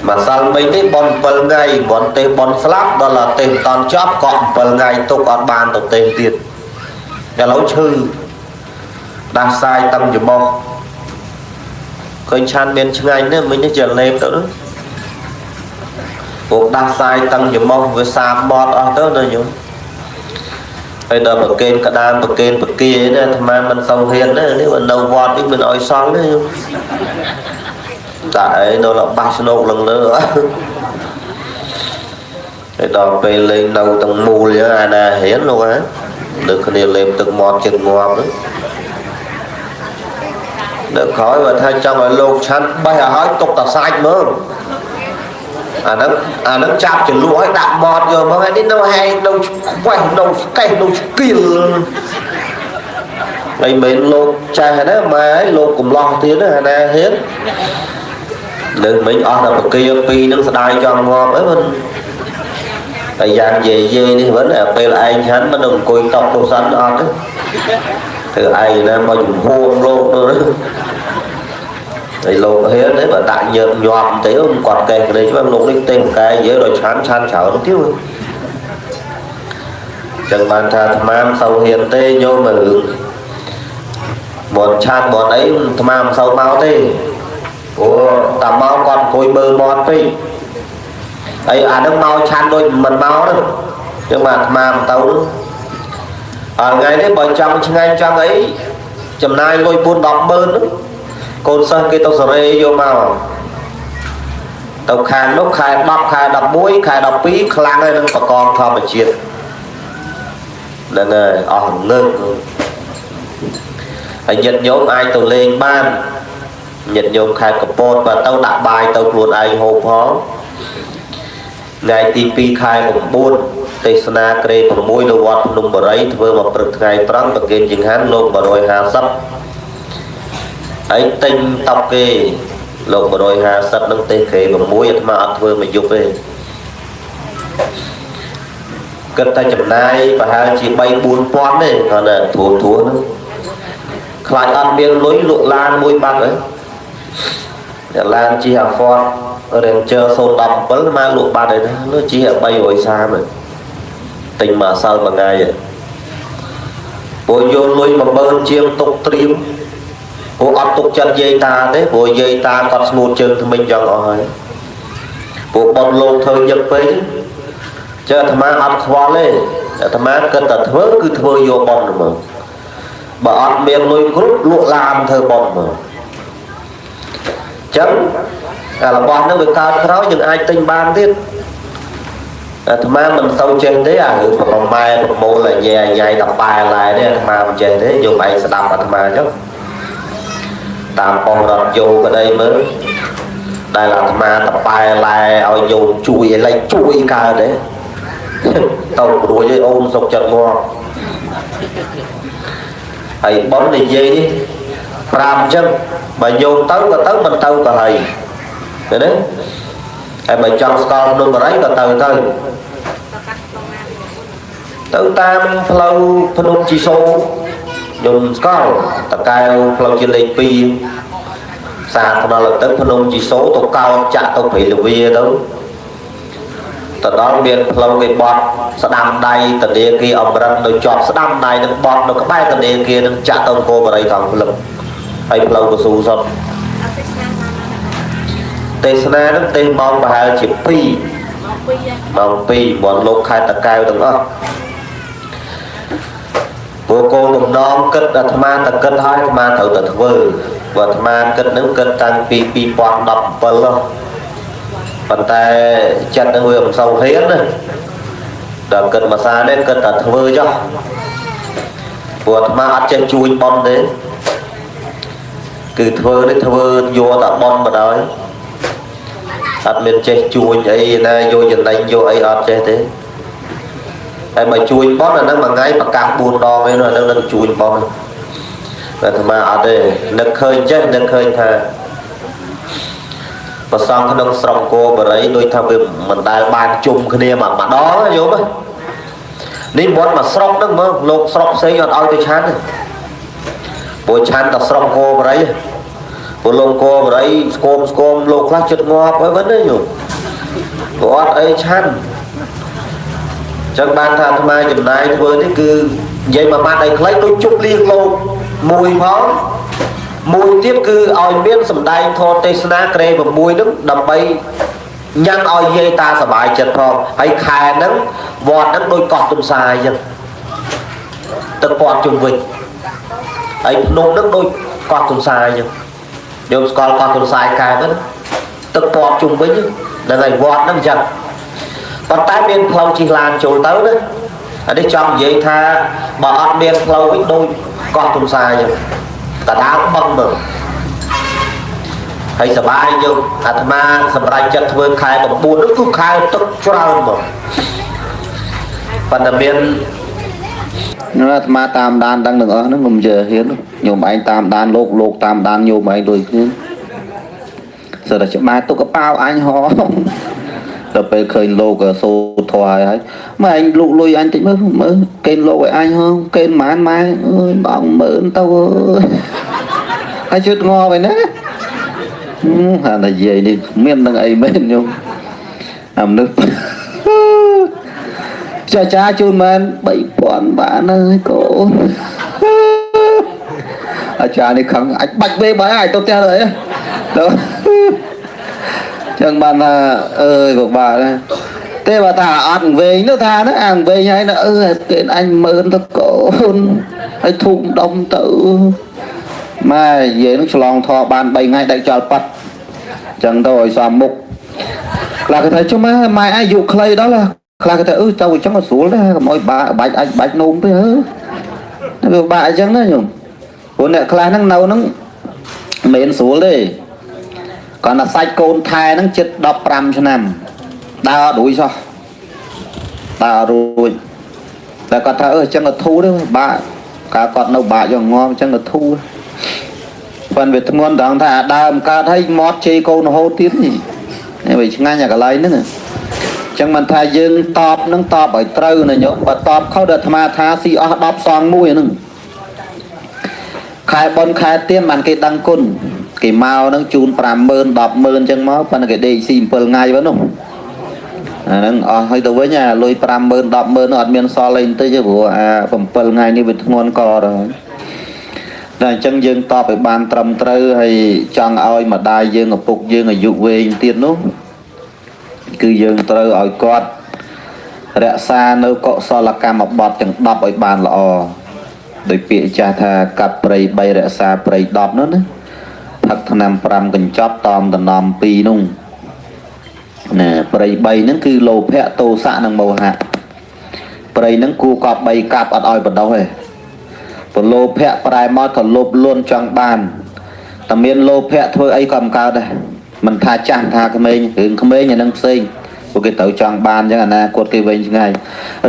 ម្សិលមិញនេះបន7ថ្ងៃបនទេសបនស្លាប់ដល់តែទេសមិនតន់ចប់កក់7ថ្ងៃទុកអត់បានទៅទេសទៀតឥឡូវឈឺដាស់សាយតឹងច្បោះឃើញឆាន់មានឆ្ងាញ់ទេមិញនេះជាលេបទៅនោះពួកដាស់សាយតឹងច្បោះវាសាបបត់អស់ទៅណាញោមហើយដល់ប្រកេនក្តាមប្រកេនប្រគានេះអាត្មាមិនសូវហ៊ានទេនេះបើនៅវត្តនេះមិនអោយសល់ទេញោមតែឯងនៅលបាសស្នោកឡើងលើហើយដល់ពេលលេងនៅទាំងមូលចឹងអាណាហ៊ានលោកហ៎លើគ្នាលេបទឹកមាត់ចិត្តងាប់ហ្នឹងដល់ក្រោយបើថាចង់ឲ្យលោកឆាន់បេះឲ្យហើយទុកតែសាច់មើលអាហ្នឹងចាប់ចលក់ឲ្យដាក់មាត់យកមកហើយនេះនៅហែងនៅខ្វេះនៅស្កេះនៅស្គៀលហើយមិនលោកចេះណាម៉ែឲ្យលោកកំឡោះទៀតណាអាណាហ៊ានលើមិញអស់តែបកាពីរនឹងស្ដាយចង់ងាប់អីមិនតែយ៉ាងយាយយាយនេះវិញពេលឯងឆាន់មិននឹងអង្គុយតុកទៅសិនអត់ទេធ្វើឯងណាមកជំហួងលោកទៅហើយលោកហ៊ានទេបើដាក់ញើតញាប់ទេគាត់កេះគ្នាច្បាស់លោកនេះទេកែនិយាយដល់ឆាន់ឆាន់ច្រើនទៀតចឹងបានថាអាត្មាមិនសូវហ៊ានទេញោមរឿងបនឆាន់បនអីអាត្មាមិនសូវមកទេព្រោះតាមកគាត់អង្គុយមើលមាត់ពេកហើយអានឹងមកឆាន់ដូចមិនមកទេចឹងបាទអាត្មាមិនទៅនោះអរថ្ងៃនេះបើចង់ឆ្ងាញ់ចង់អីចំណាយលុយ4 10ម៉ឺននោះកូនសិស្សគេទៅសេរីយកមកទៅខាងនោះខែ10ខែ11ខែ12ខ្លាំងហើយនឹងបកងធម្មជាតិហ្នឹងហើយអស់ងើកហើយញាតិញោមអាចទៅលេងបានញាតិញោមខេត្តកពតបើទៅដាក់បាយទៅខ្លួនឯងហូបផងថ្ងៃទី2ខែ9ទេសនាក្រេ6នៅវត្តភ្នំបរិយធ្វើមកព្រឹកថ្ងៃត្រង់ប្រគេនចង្ហាន់លោក150ហើយទិញតប់គេលោក150នឹងទេសក្រេ6អាត្មាអត់ធ្វើមួយយប់ទេគិតតែចំណាយប្រហែលជា3 4,000ទេគាត់ណាត្រួតត្រួតហ្នឹងខ្លាចអត់មានលុយលក់ឡានមួយបាត់ហើយតែឡានជិះអា Ford Ranger 017មកលក់បាត់ហើយណាលុយជិះ330ហើយទិញមកសល់មួយថ្ងៃព្រោះយកលុយ10000ជាងទុកត្រៀមព្រោះអត់ទុកចិត្តយាយតាទេព្រោះយាយតាគាត់ស្ងួតជើងថ្មិញចង់អស់ហើយព្រោះប៉ុនលោកធ្វើញឹកពេកចើអាត្មាអត់ខ្វល់ទេអាត្មាគិតតែធ្វើគឺធ្វើយកប៉ុនហ្មងបើអត់មានលុយគ្រប់លក់ឡានធ្វើប៉ុនហ្មងចឹងអារបស់ហ្នឹងវាកើតក្រោយយើងអាចទិញបានទៀតអាត្មាមិនសូវចេះទេអារឿងប្រម៉ែប្រមូលញ៉ែញ៉ៃតប៉ែឡែទេអាត្មាមិនចេះទេយកឯងស្ដាប់អាត្មាចឹងតាមប៉ុស្តិ៍រត់យោក្តីមើលដែលអាត្មាតប៉ែឡែឲ្យយោជួយឲ្យឡែកជួយកើតទេទៅព្រួយឲ្យអូនសុកចិត្តងាប់ហើយប៉ុននិយាយនេះប្រាប់អញ្ចឹងបើយោទៅក៏ទៅមិនទៅក៏ហើយឃើញទេហើយបើចង់ស្គាល់ភ្នំបរិយក៏ទៅទៅទៅតាមផ្លូវភ្នំជីសូខ្ញុំស្គាល់តកែវផ្លូវជាលេខ2សាថ្នល់ទៅភ្នំជីសូទៅកោតចាក់ទៅព្រៃលវាទៅទៅដល់មានផ្លូវគេបត់ស្ដាំដៃធនាគារអមរិតនៅជាប់ស្ដាំដៃនឹងបត់នៅក្បែរធនាគារនឹងចាក់ទៅអង្គរបរិយថងភ្លឹងហើយផ្លូវកស៊ូសុទ្ធទេសនានឹងទេសម៉ោងប្រហែលជា2ម៉ោង2មកលោកខេត្តតកែវទាំងអស់ព្រោះគោលបំណងគិតអាត្មាតែគិតហើយអាត្មាត្រូវតែធ្វើបើអាត្មាគិតនឹងគិតតាំងពី2017ប៉ុន្តែចិត្តនឹងវាមិនសូវហ៊ានណាដល់គិតមួយសារនេះគិតតែធ្វើចុះព្រោះអាត្មាអត់ចេះជួយប៉ុនទេគឺធ្វើនេះធ្វើយកតែប៉ុនបណ្ដោយអត់មានចេះជួយអីណាយកចំណេញយកអីអត់ចេះទេតែបើជួយប៉ុនអាហ្នឹងមួយថ្ងៃប្រកាស4ដងឯនោះអាហ្នឹងនឹងជួយប៉ុនតែអាត្មាអត់ទេនឹកឃើញចេះនឹកឃើញថាប្រសងក្នុងស្រុកគោបរិយដូចថាវាមិនដែលបានជុំគ្នាមកម្ដងយល់ទេនេះមុនមកស្រុកហ្នឹងមើលលោកស្រុកផ្សេងអត់ឲ្យទៅឆាន់ទេព្រោះឆាន់តែស្រុកគោបរិយ ព្រោះលោកកបរិយស្គមស្គមលោកខ្លះចិត្តងាប់ហើយវិញណាញោមព្រោះអត់អីឆាន់ចឹងបានថាអាត្មាចំណាយធ្វើនេះគឺនិយាយមួយម៉ាត់ឲ្យខ្លីដូចជប់លៀងលោកមួយផងមួយទៀតគឺឲ្យមានសម្ដែងធម៌ទេសនាក្រេ6ហ្នឹងដើម្បីញ៉ាំងឲ្យយាយតាសប្បាយចិត្តផងហើយខែហ្នឹងវត្តហ្នឹងដូចកោះទុំសាយអញ្ចឹងទឹកព័ទ្ធជុំវិញហើយភ្នំហ្នឹងដូចកោះទុំសាយអញ្ចឹងយើងស្គាល់កោះទុំសាយកែហ្នឹងទឹកព័ទ្ធជុំវិញហ្នឹងហើយវត្តហ្នឹងអញ្ចឹងប៉ុន្តែមានផ្លូវជិះឡានចូលទៅណាអានេះចង់និយាយថាបើអត់មានផ្លូវវិញដូចកោះទុំសាយអញ្ចឹងកដាលបឹងមើលហើយសបាយយើងអាត្មាសម្រាប់ចិត្តធ្វើខែ9នោះគឺខែទឹកច្រើនមកប៉ុន្តែមាន អាត្មាតាមដានដឹងទាំងអស់ហ្នឹងកុំជឿហ៊ានញោមឯងតាមដានលោកលោកតាមដានញោមឯងដូចគ្នាសិតតែច្បាស់ទុកកប៉ាវអញហងដល់ពេលឃើញលោកសូត្រធម៌ហើយម៉ែឯងលុកលុយអញតិចមើលមើលគេលោកឲ្យអញហងគេប៉ុន្មានម៉ែអើយបងម៉ឺនទៅអើយហើយជិតងប់ឯណាហានិយាយនេះមាននឹងអីមែនញោមអាមនុស្សចាចាជូនមែន3000បានហើយកូនអាចារ្យនេះខឹងអាចបាច់វេបាយអាចទៅផ្ទះទៅអីទៅចឹងបានថាអើយពិបាកណាទេបើថាអត់វែងនោះថាណាអាវែងហើយណាអឺគេអញម៉ឺនទៅកូនហើយធូបដុំទៅម៉ែនិយាយនឹងឆ្លងធေါ်បាន3ថ្ងៃដាច់ចោលប៉ាត់ចឹងទៅឲ្យសមមុខខ្លះគេថាចុះម៉ែម៉ែអាយុខ្លីដល់ខ្លះគេថាអឺទៅអញ្ចឹងក៏ស្រួលដែរកុំឲ្យបាបាច់អាចបាច់នោមទេហឺវាបាក់អញ្ចឹងណាញោមព្រោះអ្នកខ្លះហ្នឹងនៅហ្នឹងមិនស្រួលទេគាត់ថាសាច់កូនថែហ្នឹងជិត15ឆ្នាំដើរអត់រួចសោះដើរអត់រួចតែគាត់ថាអឺអញ្ចឹងក៏ធូរទេបាក់កាលគាត់នៅបាក់យកងំអញ្ចឹងក៏ធូរប៉ុន្តែវាធ្ងន់ត្រង់ថាអាដើមកើតឲ្យមាត់ជេរកូនរហូតទៀតនេះវាឆ្ងាញ់អាកន្លែងហ្នឹងចឹងមិនថាយើងតបនឹងតបឲ្យត្រូវណាញោមបើតបខុសដល់អាត្មាថាស៊ីអស់10សងមួយហ្នឹងខែបុនខែទៀនបានគេដឹងគុណគេមកនឹងជូន50000 100000ចឹងមកប៉ុន្តែគេដេកស៊ី7ថ្ងៃវិញនោះអាហ្នឹងអស់ហើយទៅវិញអាលុយ50000 100000នោះអត់មានសល់អីបន្តិចទេព្រោះអា7ថ្ងៃនេះវាធ្ងន់កទៅហើយតែអញ្ចឹងយើងតបឲ្យបានត្រឹមត្រូវហើយចង់ឲ្យម្ដាយយើងឪពុកយើងអាយុវែងទៀតនោះគឺយើងត្រូវឲ្យគាត់រក្សានៅកុសលកម្មបត្តិទាំង10ឲ្យបានល្អដោយពាក្យចាស់ថាកាប់ព្រៃ3រក្សាព្រៃ10នោះណាផឹកថ្នាំ5កញ្ចប់តอมតំណំ2នោះណាព្រៃ3ហ្នឹងគឺលោភៈទោសៈនិងមោហៈព្រៃហ្នឹងគួរកប់3កាប់អត់ឲ្យបណ្ដោះទេព្រោះលោភៈប្រែមកថាលោភលន់ចង់បានតែមានលោភៈធ្វើអីក៏មិនកើតដែរមិនថាចាស់ថាក្មេងរឿងក្មេងអានឹងផ្សេងពួកគេត្រូវចង់បានអញ្ចឹងអនាគតគេវិញឆ្ងាយ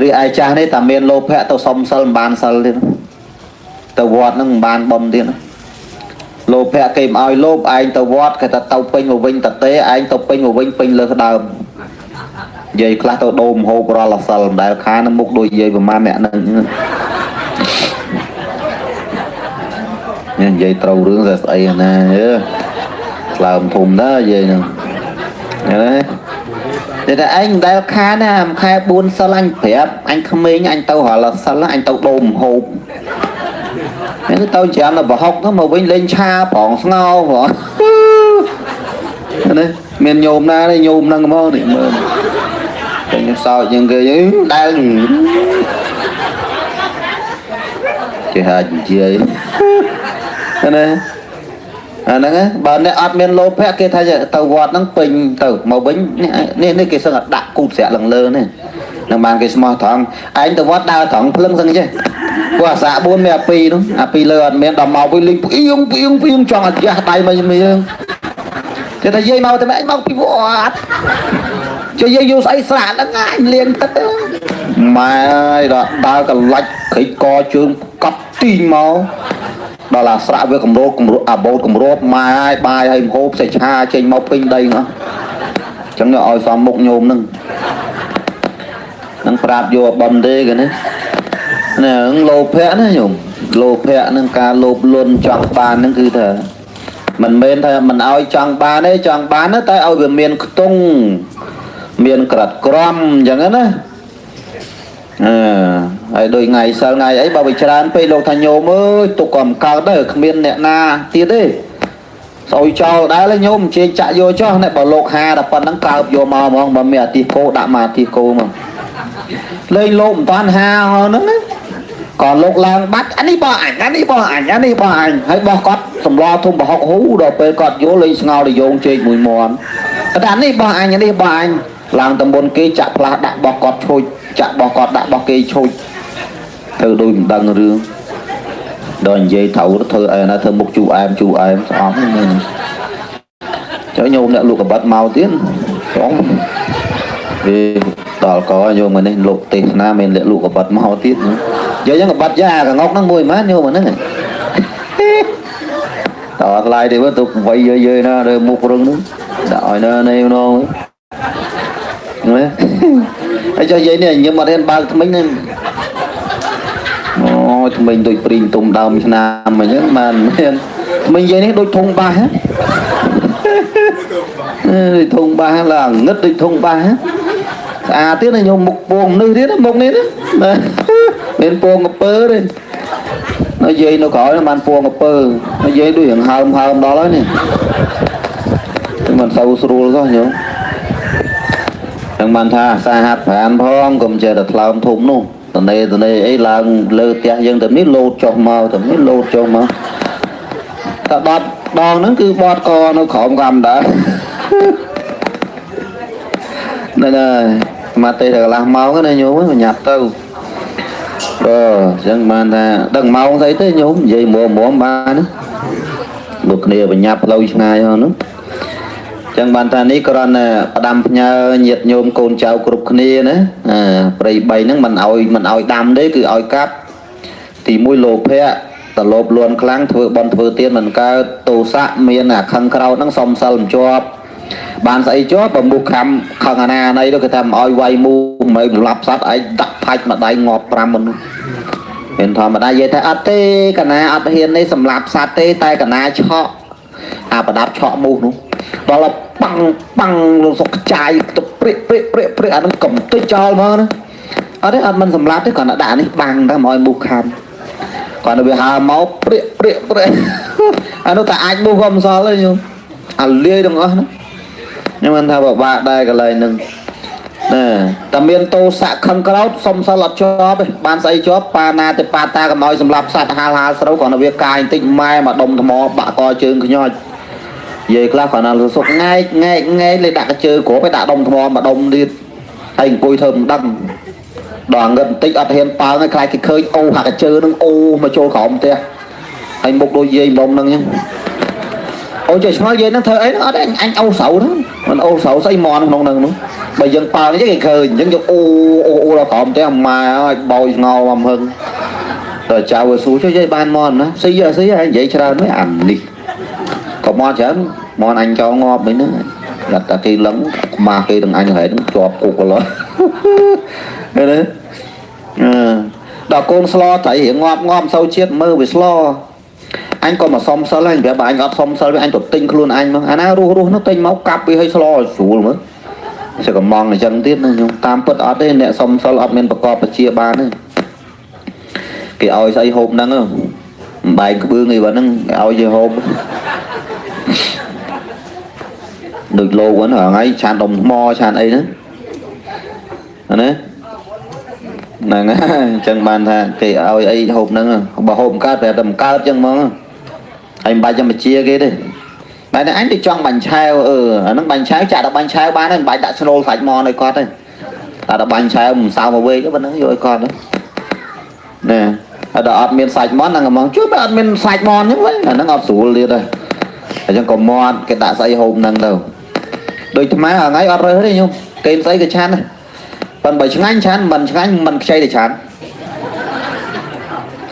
រីឯចាស់នេះតែមានលោភៈទៅសុំសិលមិនបានសិលទៀតទៅវត្តហ្នឹងមិនបានបំទៀតលោភៈគេមិនឲ្យលោភឯងទៅវត្តគេថាទៅពេញមកវិញតទេឯងទៅពេញមកវិញពេញលើសដើមនិយាយខ្លះទៅដូរមហូបរាល់អសិលមិនដែលខានមុខដូចនិយាយប្រហែលអ្នកហ្នឹងនិយាយត្រូវរឿងស្អីណាស្លើមធំដែរនិយាយហ្នឹងណាតែឯងមិនដែលខានណាខែ4សិលអញប្រាប់អញក្មេងអញទៅរាល់សិលអញទៅដូរមហូបនេះទៅច្រាមនៅប្រហុកទៅមកវិញលេងឆាប្រងស្ងោប្រងនេះមានញោមណានេះញោមហ្នឹងមកនេះមើលតែខ្ញុំសោចជាងគេដែលគេហានិយាយណាអាហ្នឹងបើអ្នកអត់មានលោភៈគេថាទៅវត្តហ្នឹងពេញទៅមកវិញនេះនេះគេសឹងតែដាក់គូតស្រាក់ឡើងលើនេះនឹងបានគេស្មោះត្រង់ឯងទៅវត្តដើរត្រង់ភ្លឹងសឹងចេះព្រោះអាសា4មានអា2នោះអា2លើអត់មានដល់មកវិញលេងផ្អៀងផ្អៀងផ្អៀងចង់អាយ៉ាស់ដៃមកយើងគេថាយាយមកតែឯងមកពីវត្តជួយយាយយកស្អីស្រាហ្នឹងអញលៀងទឹកម៉ែអើយដល់ដើរកលាច់ក្រិចកជើងកប់ទីងមកដល់អាស្រាក់វាកម្រោកម្រអាបូតកម្របម៉ែហើយបាយហើយមហូបសេឆាចេញមកពេញដីហ្នឹងអញ្ចឹងឲ្យសមមុខញោមហ្នឹងនឹងប្រាប់យកបំទេគេណាហ្នឹងលោភៈណាញោមលោភៈនឹងការលោភលន់ចង់បានហ្នឹងគឺថា មិនមែនថាមិនឲ្យចង់បានទេចង់បានតែឲ្យវាមានខ្ទង់មានក្រិតក្រំអញ្ចឹងណាអឺហើយដូចថ្ងៃសិលថ្ងៃអីបើវាច្រើនពេកលោកថាញោមអើយទុកក៏មិនកើតដែរគ្មានអ្នកណាទៀតទេស្អុយចោលដែរញោមជេចាក់យកចោះនេះបើលោកហាតែប៉ុណ្្នឹងកើបយកមកហ្មងបើមានអាទិគោដាក់មកអាទិគោមកលេងលោកមិនតាន់ហាហ្នឹងណាក៏លោកឡើងបាត់អានេះបោះអញអានេះបោះអញអានេះបោះអញហើយបោះគាត់សម្លធំប្រហុកហ៊ូដល់ពេលគាត់យល់លេងស្ងោរយោងជែកមួយមន់តែអានេះបោះអញអានេះបោះអញឡើងតំបន់គេចាក់ផ្លាស់ដាក់បោះគាត់ឈូចចាក់បោះគាត់ដាក់បោះគេឈូចធ្វើដូចមិនដឹងរឿងដល់និយាយត្រូវធ្វើអីណាធ្វើមុខជូអែមជូអែមស្អប់ហ្នឹងចុះញោមអ្នកលក់កបាត់មកទៀតស្អងវាដល់កញោមនេះលោកទេសនាមានអ្នកលក់កបាត់មកទៀតនិយាយហ្នឹងកបាត់យ៉ាកងុកហ្នឹងមួយម៉ានញោមហ្នឹងតើថ្លៃទេមើលទុកវៃយើយណាលើមុខរឹងហ្នឹងដាក់ឲ្យនៅនេះម្ដងណាហើយចុះនិយាយនេះខ្ញុំអត់ហ៊ានបើកថ្មិញនេះអូថ្មិញដូចព្រីងទុំដើមឆ្នាំអញ្ចឹងបានមានថ្មិញនិយាយនេះដូចធុងបាសដូចធុងបាសឡើងងឹតដូចធុងបាសស្អាតទៀតណាញោមមុខពងនេះទៀតមុខនេះណាមានពងកពើទេនៅនិយាយនៅក្រោយបានពងកពើនិយាយដូចរឿងហើមហើមដល់ហើយនេះមិនសូវស្រួលសោះញោមចឹងបានថាសាហាត់ប្រានផងកុំចេះតែថ្លើមធំនោះតនេតនេអីឡើងលើផ្ទះយើងទៅនេះលោតចុះមកទៅនេះលោតចុះមកតែបត់ដងហ្នឹងគឺបត់កនៅក្រោមកម្មដែរហ្នឹងហើយមកទេតែកន្លះម៉ោងណាញោមញ៉ាប់ទៅបើអញ្ចឹងបានថាដឹងម៉ោងស្អីទេញោមនិយាយមុំមុំបានណាលោកគ្នាបញ្ញាប់ផ្លូវឆ្ងាយហ្នឹងចឹងបានថានេះគ្រាន់តែផ្ដាំផ្ញើញាតញោមកូនចៅគ្រប់គ្នាណាព្រៃ3ហ្នឹងមិនឲ្យដាំទេគឺឲ្យកាប់ទី1លោភៈតលោបលួនខ្លាំងធ្វើបន់ធ្វើទានមិនកើតទោសៈមានអាខឹងក្រោតហ្នឹងសំសិលមិនជាប់បានស្អីជាប់បើមុខខំខឹងអាណាណីទៅគេថាមិនឲ្យវាយមូមិនសម្លាប់សត្វឯងដាក់ផាច់មួយដៃងាប់5មនុស្សមានធម្មតានិយាយថាអត់ទេកណាអត់ហ៊ាននេះសម្លាប់សត្វទេតែកណាឆក់អាប្រដាប់ឆក់មូសនោះដល់ប៉ាំងប៉ាំងលោកសុកចាយទៅព្រិចព្រិចព្រិចព្រិចអានឹងកំតិចចោលមកណាអត់ទេអត់មិនសម្លាប់ទេគ្រាន់តែដាក់នេះបាំងទៅមកឲ្យមូសខំគាត់ទៅវាហើមកព្រិចព្រិចព្រិចអានោះតែអាចមូសក៏មិនសល់ទេញោមអាលាយទាំងអស់ហ្នឹងខ្ញុំមិនថាពិបាកដែរកន្លែងហ្នឹងណាតែមានតោសៈខឹងក្រោតសុំសិលអត់ជាប់ទេបានស្អីជាប់បាណាទៅបាតាកុំឲ្យសម្លាប់សត្វហាលហាលស្រូវគ្រាន់តែវាកាយបន្តិចម៉ែមកដុំថ្មបាក់កជើងខ្ញោចនិយាយខ្លះគ្រាន់តែសុកងែកងែកងែកលេដាក់កជើគ្រាប់ឲ្យដាក់ដុំថ្មមកដុំទៀតហើយអង្គុយធ្វើមិនដឹងដល់ងឹតបន្តិចអត់ហ៊ានប៉ើងឲ្យខ្លាចគេឃើញអូហាក់កជើនឹងអូមកចូលក្រោមផ្ទះហើយមុខដូចយាយម្ដុំហ្នឹងអញ្ចឹងអូចេះឆ្ងល់យាយហ្នឹងធ្វើអីអត់អញអូស្រូវហ្នឹងមិនអូស្រូវស្អីមន់ក្នុងហ្នឹងនោះបើយើងប៉ើងអញ្ចឹងគេឃើញអញ្ចឹងយកអូអូអូដល់ក្រោមផ្ទះម៉ែឲ្យបោយស្ងោមកហឹងដល់ចៅឲ្យសួរចុះយាយបានមន់ណាស៊ីស៊ីហើយនិយាយច្រើនហ្នឹងអានេះក៏មកច្រើនមន់អញចោលងាប់វិញហ្នឹងដល់តែគេលឹងខ្មាស់គេទាំងអញហែងជាប់គុកកន្លោះឃើញទេអឺដល់កូនស្លត្រីរៀងងាប់ងាប់សូវជាតិមើលវាស្លអញក៏មកសុំសិលហើយប្រាប់បើអញអត់សុំសិលវាអញទៅទិញខ្លួនអញមកអាណារស់រស់នោះទិញមកកាប់វាឲ្យស្លឲ្យស្រួលមើលសកំងអញ្ចឹងទៀតណាខ្ញុំតាមពិតអត់ទេអ្នកសុំសិលអត់មានប្រកបពជាបានទេគេឲ្យស្អីហូបហ្នឹងបែងក្បឿងអីបើហ្នឹងគេឲ្យជាហូបដូចលោកហ្នឹងថ្ងៃឆានដុំថ្មឆានអីហ្នឹងណាហ្នឹងហើយអញ្ចឹងបានថាគេឲ្យអីហូបហ្នឹងបើហូបមិនកើតតែមិនកើតអញ្ចឹងហ្មងហើយមិនបាច់ចាំបញ្ជាគេទេបែរតែអញទៅចង់បាញ់ឆាវអឺអាហ្នឹងបាញ់ឆាវចាក់ដល់បាញ់ឆាវបានហើយមិនបាច់ដាក់ស្នូលសាច់មកឲ្យគាត់ទេតែដល់បាញ់ឆាវមិនសើមកវែកប៉ុណ្ណឹងយកឲ្យគាត់ណាហើយដល់អត់មានសាច់មកហ្នឹងហ្មងជួយបើអត់មានសាច់មកអញ្ចឹងវិញអាហ្នឹងអត់ស្រួលទៀតទេអញ្ចឹងក៏មាត់គេដាក់ស្អីហូបហ្នឹងទៅដូចថ្មថ្ងៃអត់រើសទេញោមគេស្អីក៏ឆាន់ដែរប៉ុន្តែបើឆ្ងាញ់ឆាន់មិនឆ្ងាញ់មិនខ្ចីទេឆាន់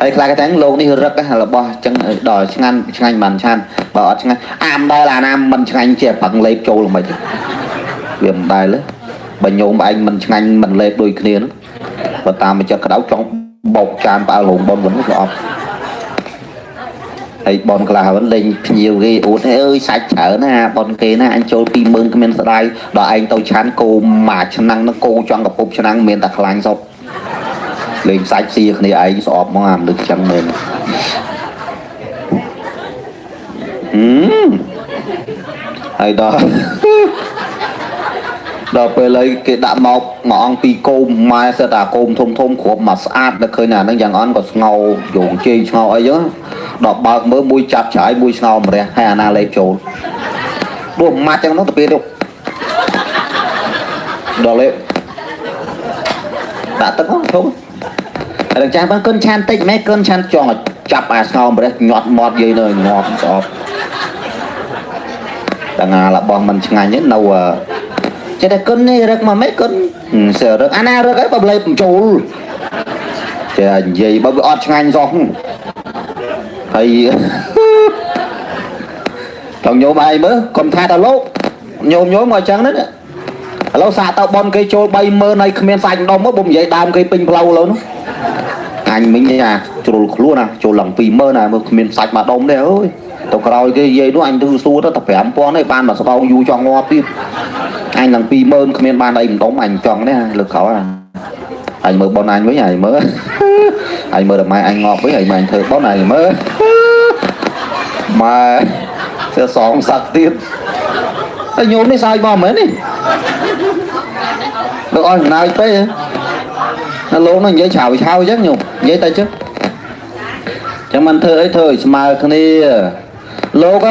ហើយខ្លះគេថាលោកនេះរឹករបស់អញ្ចឹងដល់ឆ្ងាញ់ឆ្ងាញ់មិនឆាន់បើអត់ឆ្ងាញ់អាមដែលអាណាមិនឆ្ងាញ់ជាប្រឹងលេបចូលមិនវាមិនដែលទេបើញោមឯងមិនឆ្ងាញ់មិនលេបដូចគ្នាហ្នឹងបើតាមចិត្តក្តៅចង់បោកចានផ្អើលរោងប៉ុនវិញស្អប់ ហើយបនខ្លះហ្នឹងលេងភ្ញៀវគេអួតអើយសាច់ច្រើនណាបនគេណាអញចូល20000គ្មានស្ដាយដល់ឯងទៅឆាន់គោមួយឆ្នាំងហ្នឹងគោចង់កពុបឆ្នាំងមានតែខ្លាញ់សុទ្ធលេងសាច់ស៊ីគ្នាឯងស្អប់មកអាមនុស្សចឹងមែនហើយដល់ដល់ពេលហើយគេដាក់មកមួយអង្គពីរគោមម៉ែសិតអាគោមធំធំគ្រាប់មកស្អាតដល់ឃើញអាហ្នឹងយ៉ាងអន់ក៏ស្ងោយងជេងស្ងោអីចឹងដល់បើកមើលមួយចាប់ច្រាយមួយស្ងោម្រះហើយអាណាលេបចូលដួសម៉ាត់ចឹងនោះទៅពេលទៅដល់លេបដាក់ទឹកហ្នឹងធំហើយចាស់បានគុណឆានតិចម៉េចគុណឆានចង់ចាប់អាស្ងោម្រះញាត់មាត់យាយនៅងាប់ស្អប់តងារបស់មិនឆ្ងាញ់ទេនៅចេះតែគុណនេះរឹកមកម៉េចគុណសើរឹកអាណារឹកអីបើលេបចូលចេះនិយាយបើវាអត់ឆ្ងាញ់សោះហើយតងញោមឯងមើលកុំថាតលោកញោមញោមមកអញ្ចឹងណាឥឡូវសាកទៅបនគេចូល30000ហើយគ្មានសាច់ដុំមកបុំនិយាយដើមគេពេញផ្លូវឥឡូវនោះអញមិញអាជ្រុលខ្លួនណាចូលឡើង20000ណាមើលគ្មានសាច់មកដុំទេអើយទៅក្រោយគេនិយាយនោះអញទៅសួរទៅតែ5000ទេបានមកស្បោងយូរចង់ងាប់ទៀតអញឡើង20000គ្មានបានអីម្ដុំអញចង់នេះលើក្រោយអញមើលប៉ុនអញវិញអញមើលអញមើលដល់ម៉ែអញងាប់វិញអញម៉ែអញធ្វើប៉ុនអញមើលម៉ែសើសងសឹកទៀតហើយញោមនេះសើចមកមែននេះលោកអស់ចំណាយពេកណាលោកនោះនិយាយឆាវឆាវអញ្ចឹងញោមនិយាយតែអញ្ចឹងចឹងមិនធ្វើអីធ្វើឲ្យស្មើគ្នាលោក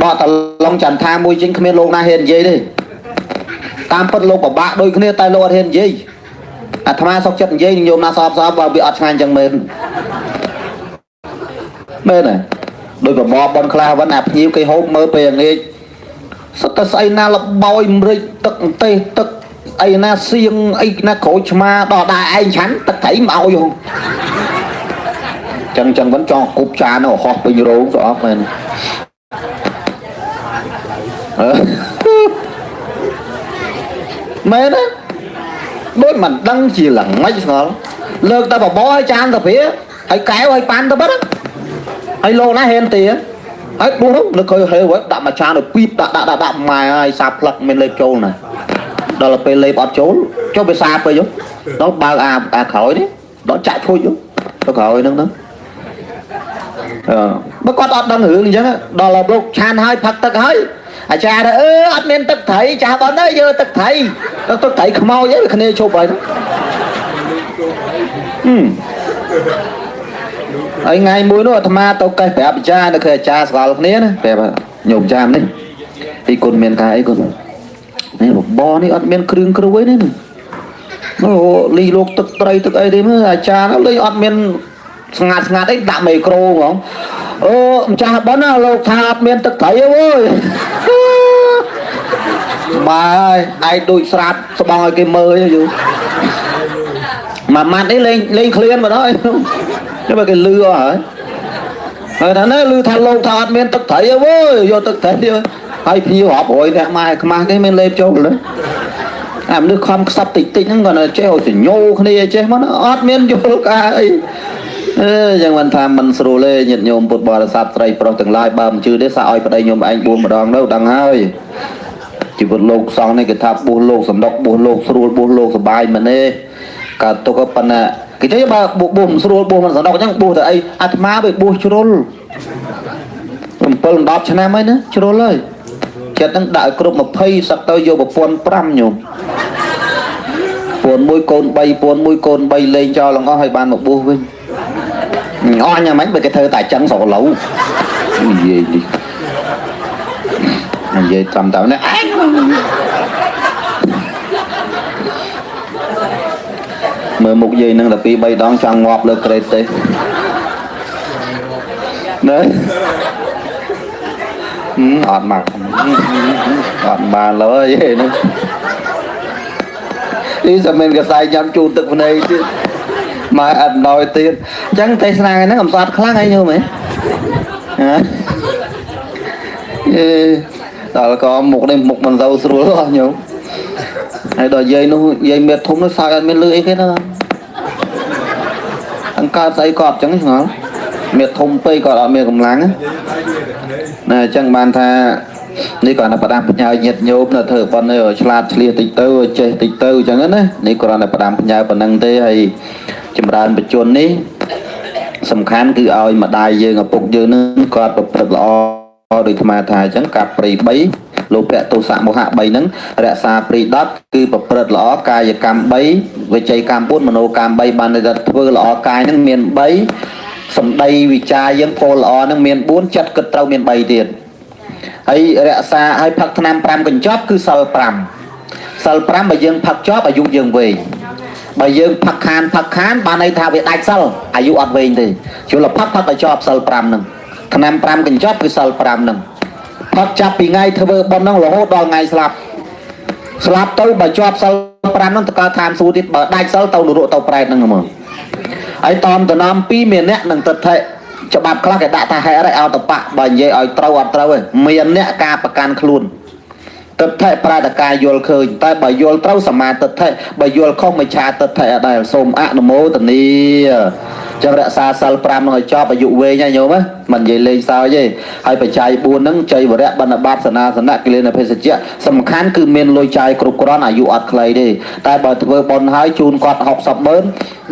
ដកតឡងចន្ទថាមួយជាងគ្មានលោកណាហ៊ាននិយាយទេតាមពិតលោកពិបាកដូចគ្នាតែលោកអត់ហ៊ាននិយាយអាត្មាសុកចិត្តនិយាយញោមណាសអបសអបបើវាអត់ឆ្ងាញ់ចឹងមែនមែនទេដោយបបបនខ្លះវិញអាភ្ញៀវគេហូបមើលពេលងាកសុទ្ធតែស្អីណាលបោយម្រេចទឹកម្ទេសទឹកអីណាសៀងអីណាក្រូចឆ្មាដល់ដែរឯងឆាន់ទឹកត្រីមកឲ្យហងចឹងចឹងវិញចង់គប់ចាននោះហោះពេញរោងស្អប់មែនមែនទេដូចមិនដឹងជាល្ងិចស្ងល់លើកតែបបរឲ្យចានទៅព្រាហើយកែវឲ្យប៉ាន់ទៅបាត់ហើយលោកណាហ៊ានទាហើយបួសនោះឃើញហេវដាក់មួយចានទៅពីបដាក់ដាក់ដាក់ម៉ែហើយសាផ្លឹកមានលេបចូលណាដល់ពេលលេបអត់ចូលចុះវាសាពេកដល់បើកអាក្រោយនេះដល់ចាក់ឈួចទៅក្រោយហ្នឹងទៅបើគាត់អត់ដឹងរឿងអញ្ចឹងដល់លោកឆានហើយផឹកទឹកហើយអាចារ្យថាអឺអត់មានទឹកត្រីចាស់បងអើយយកទឹកត្រីទឹកត្រីខ្មោចអីគ្នាជប់ហើយហើយថ្ងៃមួយនោះអាត្មាទៅកេះប្រាប់អាចារ្យនៅឃើញអាចារ្យស្គាល់គ្នាណាប្រាប់ញោមចាមនេះពីគុណមានការអីគុណនេះបបរនេះអត់មានគ្រឿងគ្រួយនេះនោះលីលោកទឹកត្រីទឹកអីទេមើលអាចារ្យនោះលេងអត់មានស្ងាត់ស្ងាត់អីដាក់មីក្រូហ្មងអូម្ចាស់ប៉ុនណាលោកថាអត់មានទឹកត្រីទេអូយម៉ែឯងដូចស្រាប់ស្បងឲ្យគេមើលយូមួយម៉ាត់នេះលេងលេងឃ្លានមកដល់ចាំបើគេលឺអស់ហើយហើយថាណាលឺថាលោកថាអត់មានទឹកត្រីទេអូយយកទឹកត្រីហើយភ្ញៀវរាប់រយអ្នកម៉ែខ្មាស់គេមានលេបចូលទេអាមនុស្សខំខ្សឹបតិចតិចហ្នឹងគាត់ចេះឲ្យសញ្ញោគ្នាចេះមកអត់មានយល់ការអីអឺយ៉ាងមិនថាមិនស្រួលទេញាតិញោមពុទ្ធបរិស័ទស្រីប្រុសទាំងឡាយបើមិនជឿទេសាឲ្យប្តីញោមឯងបួសម្ដងទៅដឹងហើយជីវិតលោកសង្ឃនេះគេថាបួសលោកសំដុកបួសលោកស្រួលបួសលោកសបាយមែនទេកើតទុកប៉ុណ្ណាគេទេបើបួសមិនស្រួលបួសមិនសំដុកអញ្ចឹងបួសទៅអីអាត្មាវាបួសជ្រុល7 10ឆ្នាំហើយណាជ្រុលហើយចិត្តនឹងដាក់ឲ្យគ្រប់20សឹកទៅយកប្រពន្ធ5ញោមពូនមួយកូន3ពូនមួយកូន3លេងចោលទាំងអស់ហើយបានមកបួសវិញអស់ញ៉ាំអញបើគេធ្វើតែចឹងស្រឡូវនិយាយនេះនិយាយត្រឹមតែនេះអញមើលមុខយាយនឹងតែ2 3ដងចង់ងាប់លើក្រេតទេណែអត់មកអត់បានឡើយហ្នឹងនេះសមមានកសែញ៉ាំជូរទឹកភ្នែកទៀតម៉ែអត់ណយទៀតអញ្ចឹងទេសនាហ្នឹងកំសត់ខ្លាំងអីញោមហ៎អេដល់ក៏មុខនេះមុខមិនសូវស្រួលអស់ញោមហើយដល់យាយនោះយាយមេធំនោះសើចអត់មានលឺអីគេណាអង្កើតស្អីក៏អត់ចឹងឆ្ងល់ មានធំពេកគាត់អត់មានកម្លាំងណាណាអញ្ចឹងបានថានេះគាត់តែផ្ដាំផ្ញើញាតញោមនៅធ្វើប៉ុណ្ណេះឲ្យឆ្លាតឆ្លៀសតិចទៅឲ្យចេះតិចទៅអញ្ចឹងណានេះគ្រាន់តែផ្ដាំផ្ញើប៉ុណ្ណឹងទេហើយចម្រើនបច្ចុប្បន្ននេះសំខាន់គឺឲ្យម្ដាយយើងឪពុកយើងនឹងគាត់ប្រព្រឹត្តល្អដោយអាត្មាថាអញ្ចឹងកាប់ព្រៃ3លោភៈទោសៈមោហៈ3ហ្នឹងរក្សាព្រៃ10គឺប្រព្រឹត្តល្អកាយកម្ម3វិច័យកម្ម4មโนកម្ម3បានន័យថាធ្វើល្អកាយហ្នឹងមាន3សម្ដីវិចារយើងពោលល្អហ្នឹងមាន4ចិត្តគិតត្រូវមាន3ទៀតហើយរក្សាឲ្យផឹកថ្នាំ5កញ្ចប់គឺសិល5សិល5បើយើងផឹកជាប់អាយុយើងវែងបើយើងផឹកខានផឹកខានបានន័យថាវាដាច់សិលអាយុអត់វែងទេជួលផឹកផឹកឲ្យជាប់សិល5ហ្នឹងថ្នាំ5កញ្ចប់គឺសិល5ហ្នឹងផឹកចាប់ពីថ្ងៃធ្វើបុណ្យហ្នឹងរហូតដល់ថ្ងៃស្លាប់ស្លាប់ទៅបើជាប់សិល5ហ្នឹងទៅកើតឋានសួគ៌ទៀតបើដាច់សិលទៅនរកទៅប្រែតហ្នឹងហ្មងហើយតមតំណ2មានអ្នកនឹងទិដ្ឋិច្បាប់ខ្លះគេដាក់ថាហេរិអោតបៈបើនិយាយឲ្យត្រូវអត់ត្រូវទេមានអ្នកការប្រកាន់ខ្លួនទិដ្ឋិប្រែតការយល់ឃើញតែបើយល់ត្រូវសមាទិដ្ឋិបើយល់ខុសមិច្ឆាទិដ្ឋិអត់ដែរសូមអនុមោទនាចឹងរក្សាសិល5នឹងឲ្យចប់អាយុវែងហើយញោមណាមិននិយាយលេងសើចទេហើយបច្ច័យ4ហ្នឹងចៃវរៈបណ្ឌបាតសនាសនៈគិលេនភេសជ្ជៈសំខាន់គឺមានលុយចាយគ្រប់គ្រាន់អាយុអត់ខ្លីទេតែបើធ្វើបុណ្យហើយជូនគាត់60ម៉ឺន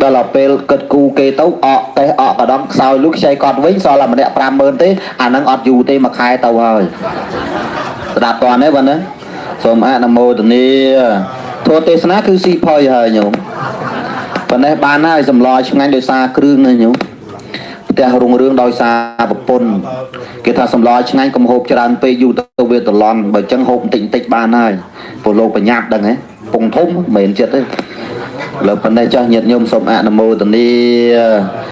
ដល់ដល់ពេលគិតគូគេទៅអកកេះអកកដងខ្សោយលុះខ្ចីគាត់វិញសល់តែម្នាក់50000ទេអាហ្នឹងអត់យូរទេមួយខែទៅហើយស្ដាប់តើនេះបងណាសូមអនុមោទនាធម៌ទេសនាគឺស៊ីផុយហើយញោមប៉ុណ្ណេះបានហើយសម្លឆ្ងាញ់ដោយសារគ្រឿងណាញោមផ្ទះរុងរឿងដោយសារប្រពន្ធគេថាសម្លឆ្ងាញ់កុំហូបច្រើនពេកយូរទៅវាត្រឡន់បើចឹងហូបបន្តិចបន្តិចបានហើយពលលោកបញ្ញាប់ដឹងហ៎ពងធំមិនមែនចិត្តទេលើប៉ុណ្ណេះចាស់ញាតិញោមសូមអនុមោទនា។